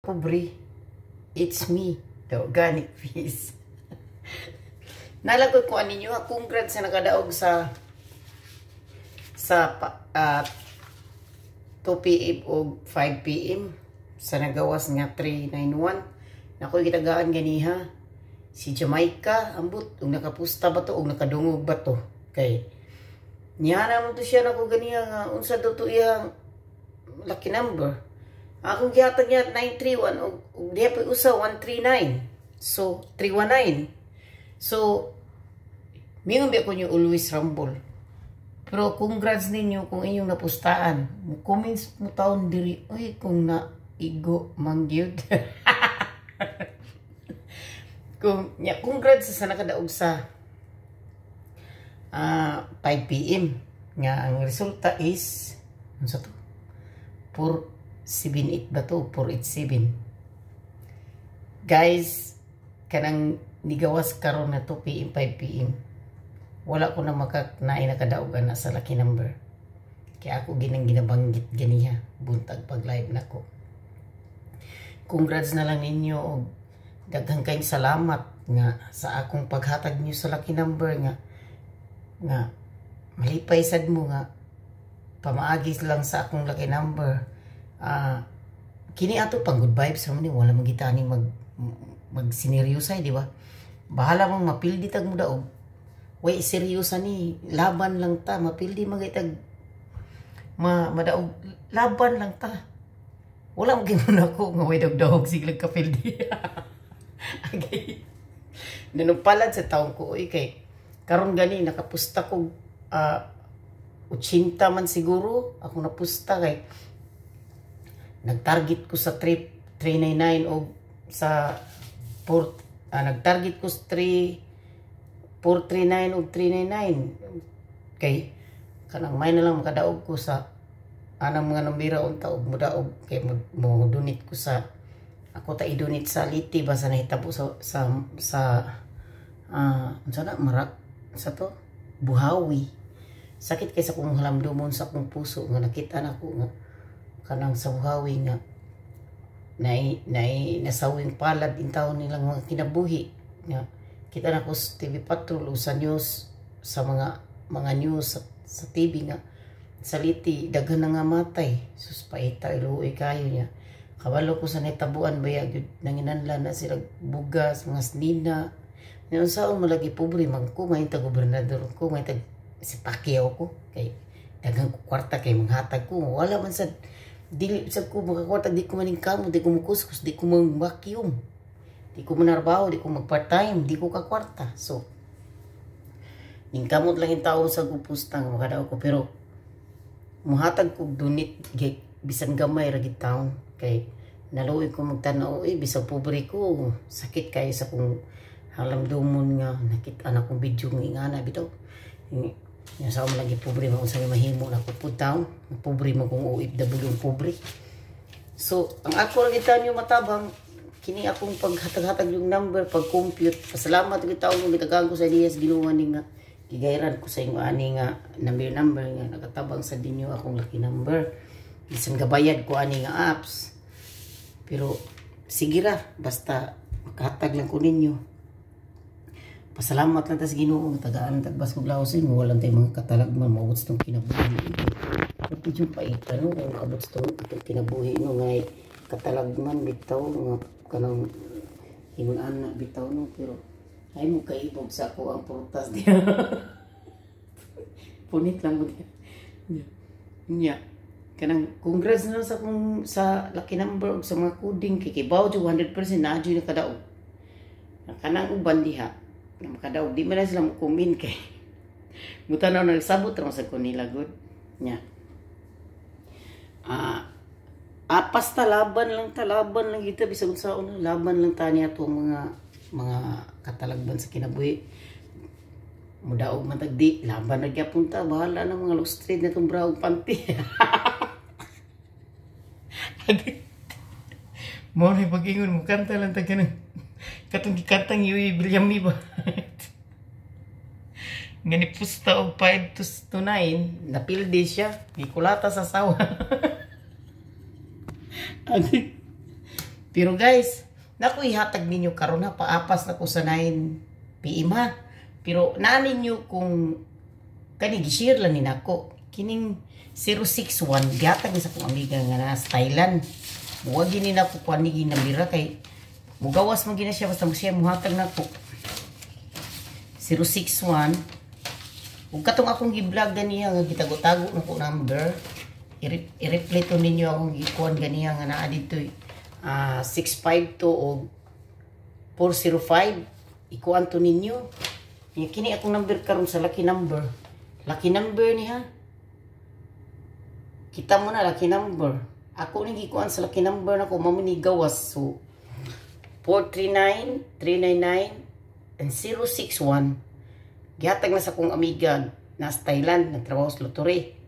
Pobre. It's me, the organic fish. Nalagoy ko ninyo ha, congrats sa nakadaog sa 2 PM o 5 PM sa nagawas nga 391. Nakoy gitagaan ganiha si Jamaica, ambot ug nakapusta ba to ug nakadungog ba to, kay niya naman to siya nako ganiha nga unsa daw to iyang lucky number. Akong gihatag niya 931 ug diha pa usa 139, so 319. So mingon ba ko niyo, always rumble. Pero congrats ninyo kung inyong napustaan. Comments mo taon diri, uy, kung na igo mangyud. Kung nya, congrats sa nakadaog sa 5 PM nga ang resulta is unsa to, 478 ba to, 487? Guys, kanang nigawas karon na 2 PM, 5 PM, wala ko na maka naay nakadaog na sa lucky number, kaya ako ginang ginabanggit ganiha buntag pag live nako. Congrats na lang ninyo og daghang kayong salamat nga sa akong paghatag niyo sa lucky number nga nga malipay sad mo nga pamaagi lang sa akong lucky number. Kini ato pang good vibes man ni, wala man kita ni mag mag sineryosay, di ba? Bahala mong mapildi tag mo daog, way seryosa ni, laban lang ta. Mapildi magitag ma madaog, laban lang ta. Wala mo gimon ako nga way dog-dog siglag kapildi. Okay. Nanumpalad sa taong ko, oy, kay karon gani nakapusta ko, 80 man siguro ako napusta, kay nagtarget ko sa trip 399 o sa 4, nagtarget ko sa 3 439 o 399, kay kanang may na lang makadaog ko sa anang mga numero unta og mudaog, kay mo donate ko sa ako ta i-donate sa Leyte ba sa nahitabo sa unsa na marak sa to Buhawi. Sakit kay sa kong halamdumon, sa akong puso nga nakita nako nga kanang sa Buhawi nga nay nay nasawing palad in taon nilang mga kinabuhi, nga kita na ko sa TV Patrol o sa news, sa mga mga news sa TV nga sa Leyte daghan na nga matay. Sus, paita, iluoy kayo niya. Kabalo ko sa nahitabuan baya gyud, nanginanlan na sila bugas, mga snina. Ngayon saon malagi, pobre man ko, may ta gobernador ko, may tag si Pacquiao ko, kay daghan ko kwarta, kay manghatag ko. Wala man sad, dili sad ko makakwarta, di ko maning kamo, di ko mukuskus, di ko mang vacuum, di ko manarbaho, di ko mag part time, di ko kakwarta. So ning kamot lang yung tao sa gupusta nga makadaog ko, pero muhatag ko donate bisan gamay ra gid taon, kay naluoy ko magtan-aw eh, bisag pobre ko. Sakit kayo sa kong halamdumon nga nakita na kong video nga ingana bitaw. Yung sa lagi pobre mo, unsa may mahimo na ko pud taon, pobre mo kung OFW ang pobre. So ang ako ra gid taon yung matabang kini akong paghatag-hatag yung number, pag-compute. Pasalamat gid taon kung gitagaan ko sa Diyas Ginoo ni nga gigayran ko sa inyo ani nga number number nga nakatabang sa dinyo akong lucky number, bisan gabayad ko ani nga apps. Pero sige ra, basta makahatag lang ko ninyo. Pasalamat lang tas Ginoo nga tagaan tagbas kog laos mo, walang tay mga katalagman maabot sa tong kinabuhi. Pero medyo paita no kung maabot sa tong atong kinabuhi no nga katalagman bitaw nga kanang ingon ana bitaw no. Pero ay mo kaibog sa ako ang prutas diya. Punit lang mo diya. Nya. Kanang congrats na lang sa kung sa lucky number ug sa mga coding, kay kibaw jud 100% na jud nakadaog. Kanang uban diha nga makadaog, di man na sila mo comment, kay mutanaw nagsabot ra sa ko nila good. Nya. Apas ta, laban lang ta, laban lang kita bisag unsaon, laban lang ta niya atong mga katalagban sa kinabuhi. Mudaog man tag di, laban na gyapon ta, bahala na mga lustrade na tong bra og panty. Mo ni pag-ingon mo kanta lang ta kanang katong gikantang Yuy Villami ba? Nga ni pusta og 5 to 9, napildi siya, gikulata sa sawa. Agi. Pero guys, naku ihatag ninyo karon ha, paapas na ko sa 9 PM ha. Pero naa ninyo kung kani gi-share lang ni nako. Kining 061 gihatag ni sa akong amiga nga naa sa Thailand. Muwag gini nako kuan ni ginamira kay mugawas man gina siya basta mo siya muhatag nako. 061. Ug katong akong gi-vlog ganiya nga gitago-tago nako number, i-replay to ninyo akong gikuan ganiya nga naa dito 652 og 405, ikuan to ninyo. Nya kini akong number karon sa lucky number. Lucky number niya. Kita mo na lucky number. Ako ni gikuan sa lucky number nako, mao ni gawas. So 439, 399 and 061. Gihatag na sa akong amiga na sa Thailand, nagtrabaho sa lottery.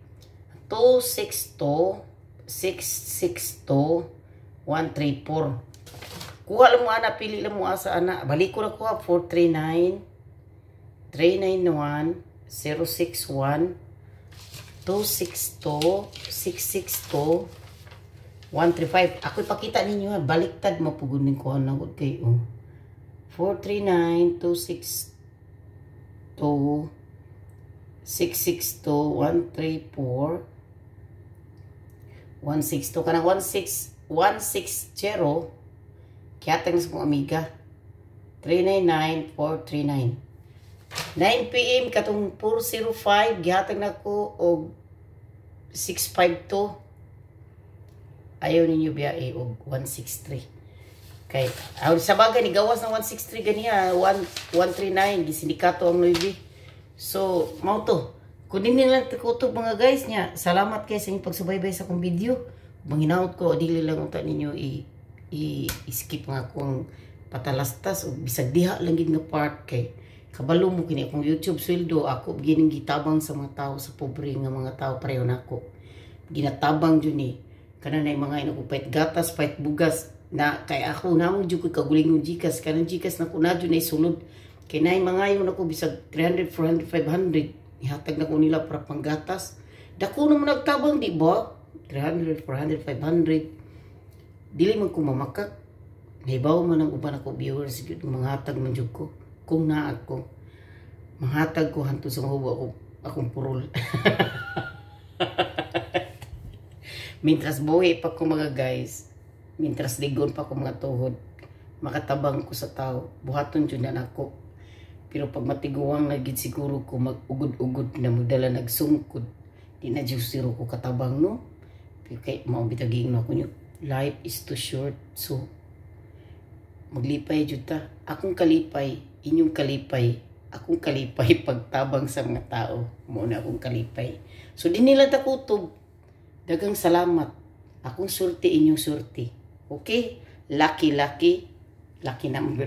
262 662 134. Kuha lang mo ana, pili lang mo asa ana. Balik ko na kuha 439 391 061 262 662 135. Ako ipakita ninyo ha, baliktad mo pugod ning kuha na gud kay oh. 439 262 662 134 162. Kanang 16 160 gihatag sa akong amiga, 399 439. 9 PM katong 405 gihatag nako og 652. Ayaw ninyo biyahe og 163 kay aw sa bagay ni gawas ng 163 ganiya 1 139, gisindikato ang 9. So mao to, kunin nila kutob mga guys niya. Salamat kay sa inyong pagsubaybay sa akong video. Manginaot ko dili lang unta ninyo i skip nga akong patalastas o bisag diha lang gid nga part kay kabalo mo kini akong YouTube sweldo, ako gining gitabang sa mga tao, sa pobre nga mga tao pareho nako. Ginatabang jud ni kana na mga ina ko pait gatas, pait bugas na kay ako na mo jud ko kagulingon GCash, kanang GCash nako na jud na sulod kay nay mangayo nako bisag 300, 400, 500, ihatag nako nila para panggatas. Dako na mo nagtabang, di ba? 300, 400, 500. Dili man ko mamakak. Nahibaw man ang uban ako viewers gyud manghatag man jud ko kung naa ko. Manghatag ko hantod sa mahubo ako akong purol. Mintras buhi pa ko mga guys, mintras ligon pa ko mga tuhod, makatabang ko sa tao, buhaton jud na nako. Pero pag matiguang na gid siguro ko, mag-ugod-ugod na, magdala nagsungkod, di na jud siguro ko katabang, no? Pero kay mao bitaging na ko nyo, life is too short, so maglipay jud ta. Akong kalipay, inyong kalipay, akong kalipay pagtabang sa mga tao, mao na akong kalipay. So di nila ta kutob. Dagang salamat. Akong surti, inyong surti. Okay? Lucky, lucky, lucky number.